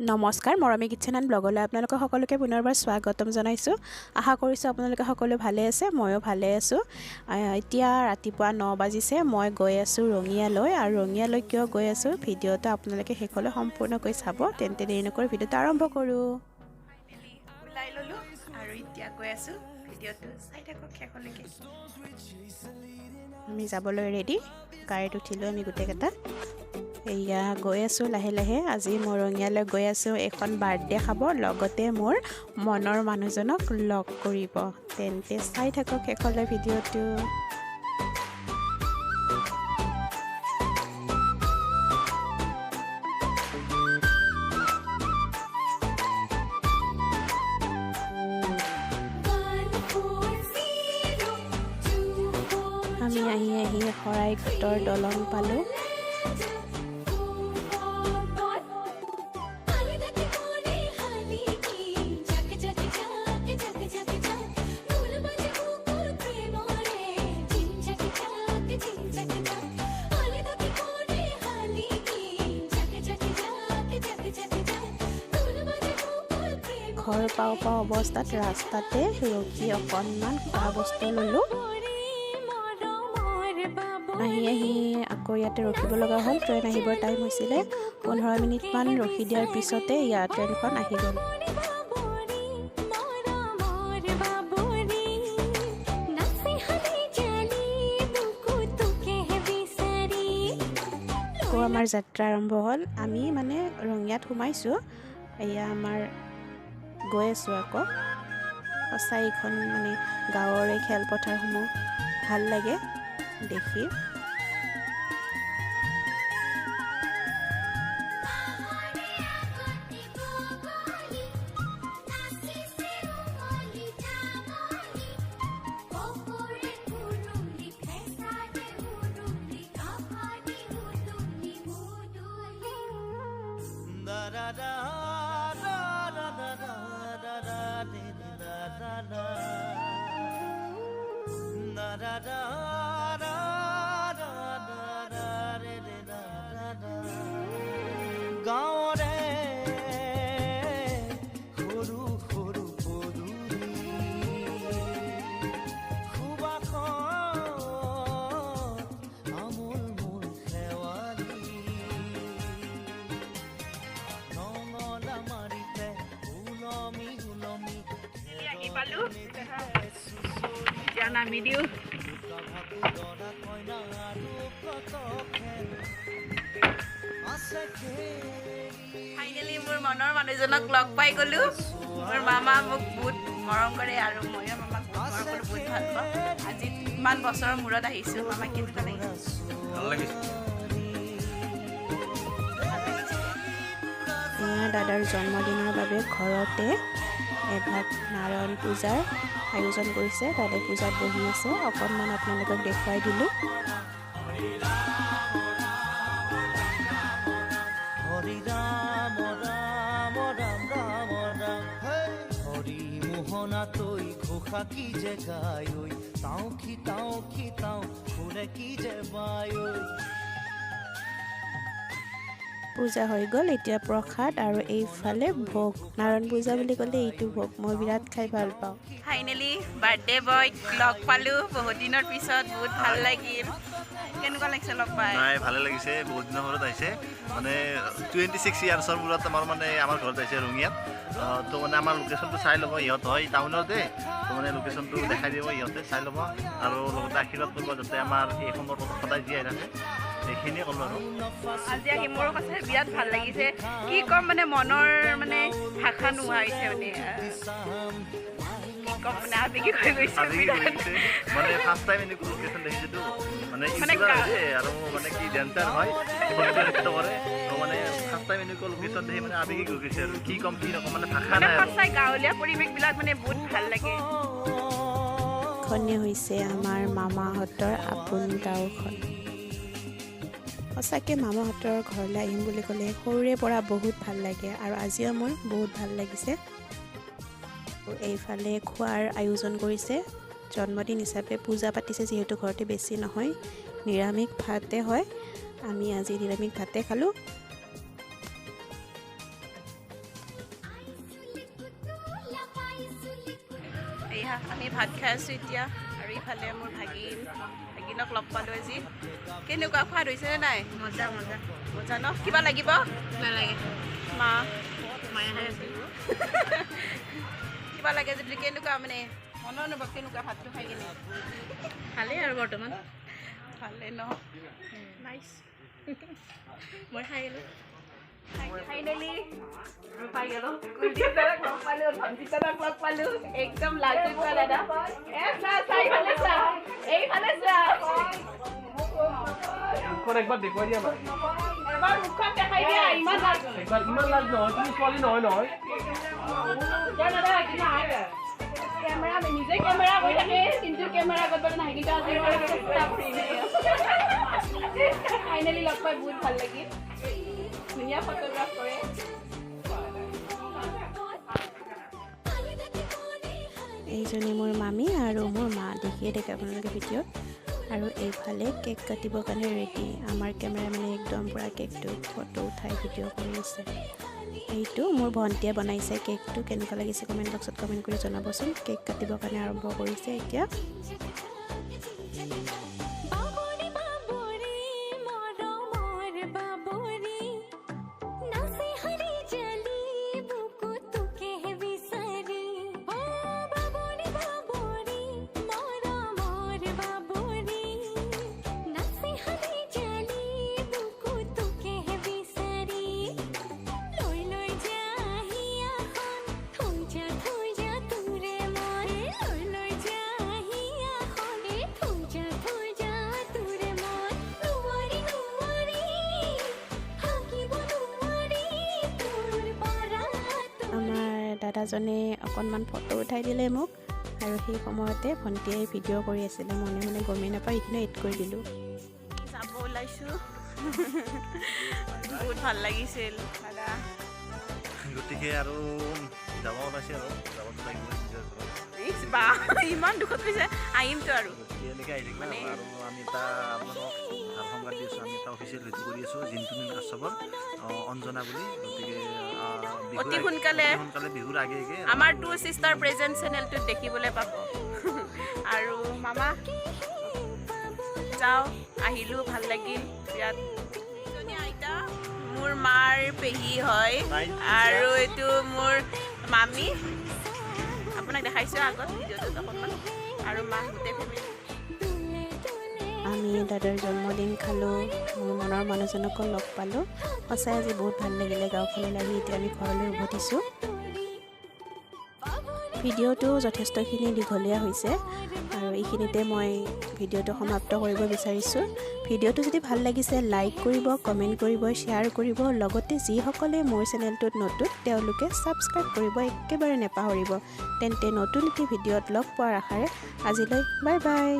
নমস্কাৰ, মৰমী kitchen and ব্লগলৈ আপোনালোকক সকলোকে পুনৰবাৰ স্বাগতম জনাইছোঁ। আশা কৰিছোঁ আপোনালোকে সকলো ভালে আছে, ময়ো ভালে আছোঁ। এতিয়া ৰাতিপুৱা 9 বাজিছে, মই গৈ আছোঁ ৰঙিয়ালৈ। আৰু ৰঙিয়ালৈ কিয় গৈ আছোঁ ভিডিঅ'টো আপোনালোকে শেষলৈ সম্পূৰ্ণকৈ চাব। তেন্তে দেৰি নকৰি ভিডিঅ'টো আৰম্ভ কৰোঁ। ওলাই ল'লোঁ আৰু এতিয়া গৈ আছোঁ, ভিডিঅ'টো চাই থাকক শেষলৈকে। আমি যাবলৈ ৰেডি, গাড়ীত উঠিলোঁ আমি গোটেইকেইটা। এয়া গৈ আছোঁ লাহে লাহে। আজি মই ৰঙিয়ালৈ গৈ আছোঁ এখন বাৰ্থডে খাব, লগতে মোৰ মনৰ মানুহজনক লগ কৰিব। তেন্তে চাই থাকক শেষলৈ ভিডিঅ'টো। আমি আহি আহি শৰাইঘাটৰ দলং পালোঁ। ঘৰ পাওঁ পাওঁ অৱস্থাত ৰাস্তাতে ৰখি অকণমান খোৱা বস্তু ল'লোঁ। আহি আহি আকৌ ইয়াতে ৰখিব লগা হ'ল, ট্ৰেইন আহিবৰ টাইম হৈছিলে। 15 মিনিটমান ৰখি দিয়াৰ পিছতে ইয়াৰ ট্ৰেইনখন আহি গ'ল। আকৌ আমাৰ যাত্ৰা আৰম্ভ হ'ল। আমি মানে ৰঙিয়াত সোমাইছোঁ, এয়া আমাৰ গৈ আছোঁ আকৌ। সঁচাই এইখন মানে গাঁৱৰে খেলপথাৰসমূহ ভাল লাগে দেখি। গাঁৱৰে সৰু সৰু পদূলি সুবাসত আমোল মোল শেৱালি নঙলা মাৰিতে ওলমি ওলমি আহি পালোঁ, এতিয়া নামি দিওঁ। দৰা কইনা আৰু কত খেল আছে ফাইনেলি মোৰ মনৰ মানুহজনক লগ পাই গ'লোঁ। মোৰ মামা মোক বহুত মৰম কৰে আৰু ময়ো মামাক বহুত মৰম কৰোঁ, বহুত ভাল পাওঁ। আজি ইমান বছৰৰ মূৰত আহিছোঁ। মামাক কেনেকুৱা লাগিছে? ভাল লাগিছে। এয়া দাদাৰ জন্মদিনৰ বাবে ঘৰতে এভাগ নাৰায়ণ পূজাৰ আয়োজন কৰিছে। দাদাই পূজাত বহি আছে, অকণমান আপোনালোকক দেখুৱাই দিলোঁ। হৰি ৰাম ৰাম ৰাম ৰাম ৰাম হৰি মোহনা তৈ ঘোষা কি যে গায় ঐ তাও খি তাও খি তাও ফুৰে কি যে বায় ঐ। পূজা হৈ গ'ল, এতিয়া প্ৰসাদ আৰু এইফালে ভোগ। নাৰায়ণ পূজা বুলি ক'লে এইটো ভোগ মই বিৰাট খাই ভাল পাওঁ। ফাইনেলি বাৰ্থডে বয়ক লগ পালোঁ বহুত দিনৰ পিছত, বহুত ভাল লাগিল। কেনেকুৱা লাগিছে লগ পাই? নাই, ভালে লাগিছে, বহুত দিনৰ মূৰত আহিছে। মানে 26 ইয়াৰ্ছৰ মূৰত আমাৰ মানে আমাৰ ঘৰত আহিছে ৰঙিয়াত। তো মানে আমাৰ লোকেশ্যনটো চাই ল'ব, ইহঁত হয় টাউনতে, তো মানে লোকেশ্যনটো দেখাই দিব, ইহঁতে চাই ল'ব আৰু লগতে আশীৰ্বাদ কৰিব যাতে আমাৰ এই সম্পৰ্কটো সদায় জীয়াই থাকে। এইখিনিয়ে ক'লোঁ আৰু। আজি আহি মোৰ সঁচাই বিৰাট ভাল লাগিছে। কি ক'ম মানে মনৰ মানে ভাষা নোহোৱা হৈছে, মানে কি ক'ম মানে আৱেগিক হৈ গৈছে। আৱেগিক হৈ গৈছে। মানে ফাৰ্ষ্ট টাইম এনেকুৱা লোকেশ্যন দেখিছোঁতো, মানে ইউটিউবাৰ হৈছে আৰু মানে কি ডেন্সাৰ হয়, নৃত্য কৰে, তো মানে ফাৰ্ষ্ট টাইম এনেকুৱা লোকেশ্যন দেখি মানে আৱেগিক হৈ গৈছে আৰু কি ক'ম কি নক'ম মানে ভাষা নাই আৰু। সঁচাই গাঁৱলীয়া পৰিৱেশবিলাক মানে বহুত ভাল লাগে। এইখনেই হৈছে আমাৰ মামাহঁতৰ আপোন গাঁওখন। সঁচাকৈ মামাহঁতৰ ঘৰলৈ আহিম বুলি ক'লে সৰুৰে পৰা বহুত ভাল লাগে আৰু আজিও মোৰ বহুত ভাল লাগিছে। এইফালে খোৱাৰ আয়োজন কৰিছে, জন্মদিন হিচাপে পূজা পাতিছে, যিহেতু ঘৰতে বেছি নহয়, নিৰামিষ ভাতে হয়। আমি আজি নিৰামিষ ভাতে খালোঁ। আমি ভাত খাই আছোঁ এতিয়া। আৰু ইফালে মোৰ ভাগিনক লগ পালোঁ আজি। কেনেকুৱা সোৱাদ হৈছেনে নাই? মজা মজা মজা ন? কিবা লাগিব? নালাগে। মা মায়ে খাই আছে। কিবা লাগে যদি কেনেকুৱা মানে মনৰ অনুভৱ কেনেকুৱা ভাতটো খাই কিনে? ভালেই আৰু বৰ্তমান ভালে ন? নাইচ। মই খাই গ'লোঁ। ফাইনেলি পাই গ'লোঁ। কুলদীপ দাদাক লগ পালোঁ, ধনজিত দাদাক লগ পালোঁ। একদম লাজুক দাদা। এ চা চা, এইফালে চা, এইফালে চা। মুখখন একবাৰ দেখুৱাই দিয়া বাৰু। এবাৰ মুখখন দেখাই দিয়া। ইমান লাজ, একবাৰ। ইমান লাজ নহয়, তুমি ছোৱালী নহয় নহয়। কেমেৰা নিজে কেমেৰা কৰি থাকে, কিন্তু কেমেৰা আগত বাৰু নাহে। কিন্তু আজি চেষ্টা কৰিলে ফাইনেলি লগ পাই বহুত ভাল লাগিল। ধুনীয়া ফটোগ্ৰাফ কৰে। এইজনী মোৰ মামী আৰু মোৰ মা, দেখিয়ে থাকে আপোনালোকে ভিডিঅ'ত। আৰু এইফালে কেক কাটিবৰ কাৰণে ৰেডি। আমাৰ কেমেৰামেনে একদম পূৰা কেকটো ফটো উঠাই ভিডিঅ' কৰি আছে। এইটো মোৰ ভণ্টিয়ে বনাইছে কেকটো। কেনেকুৱা লাগিছে কমেণ্ট বক্সত কমেণ্ট কৰি জনাবচোন। কেক কাটিবৰ কাৰণে আৰম্ভ কৰিছে এতিয়া। বাবৰি বাবৰি মৰমৰ বাবৰি, নাচে হৰি জালি বুকু তোকে বিচাৰি। অ বাবৰি বাবৰি মৰমৰ বাবৰি, নাচে হৰি জালি বুকু তোকে বিচাৰি। লৈ লৈ যা হিয়াখন, থৈ যা থৈ যা তোৰে মন। লৈ লৈ যা হিয়াখন, থৈ যা থৈ যা তোৰে মন। নোৱাৰি নোৱাৰি থাকিব নোৱাৰি তোৰ পৰা। আমাৰ দাদাজনে অকণমান ফটো উঠাই দিলে মোক, আৰু সেই সময়তে ভণ্টিয়ে ভিডিঅ' কৰি আছিলে মনে মনে, গমেই নাপায়। এইখিনি এড কৰি দিলোঁ। যাব ওলাইছোঁ। বহুত ভাল লাগিছিল দাদা। গতিকে আৰু যাব ওলাইছে, আৰু যাবতো লাগিবই নিজৰ ঘৰত। ইচ বা, ইমান দুখত কৈছে। আহিমতো আৰু। গতিকে এনেকৈ আহি থাকিব আৰু আমি এটা আপোনালোকক ভাল সংবাদ দি আছোঁ। আমি এটা অফিচিয়েল হেৰিটো কৰি আছোঁ জিন্টু কাশ্যপৰ অঞ্জনা বুলি। গতিকে বিহুৰ অতি সোনকালে। অতি সোনকালে বিহুৰ আগে আগে আমাৰ টু চিষ্টাৰ প্ৰেজেণ্ট চেনেলটোত দেখিবলৈ পাব। আৰু মামা যাওঁ, আহিলোঁ, ভাল লাগিল বিৰাট। এইজনী আইতা মোৰ মাৰ পেহী হয়, আৰু এইটো মোৰ মামী, আপোনাক দেখাইছোঁ আগত ভিডিঅ'টোত অকণমান। আৰু মা, গোটেই ফেমিলি। দুলে দুলে আমি দাদাৰ জন্মদিন খালোঁ, মোৰ মনৰ মানুহজনকো লগ পালোঁ। সঁচাই আজি বহুত ভাল লাগিলে গাঁওখনলৈ আহি। এতিয়া আমি ঘৰলৈ উভতিছোঁ। ভিডিঅ'টো যথেষ্টখিনি দীঘলীয়া হৈছে আৰু এইখিনিতে মই ভিডিঅ'টো সমাপ্ত কৰিব বিচাৰিছোঁ। ভিডিঅ'টো যদি ভাল লাগিছে লাইক কৰিব, কমেণ্ট কৰিব, শ্বেয়াৰ কৰিব। লগতে যিসকলে মোৰ চেনেলটোত নতুন, তেওঁলোকে ছাবস্ক্ৰাইব কৰিব একেবাৰে নেপাহৰিব। তেন্তে নতুন এটি ভিডিঅ'ত লগ পোৱাৰ আশাৰে আজিলৈ বাই বাই।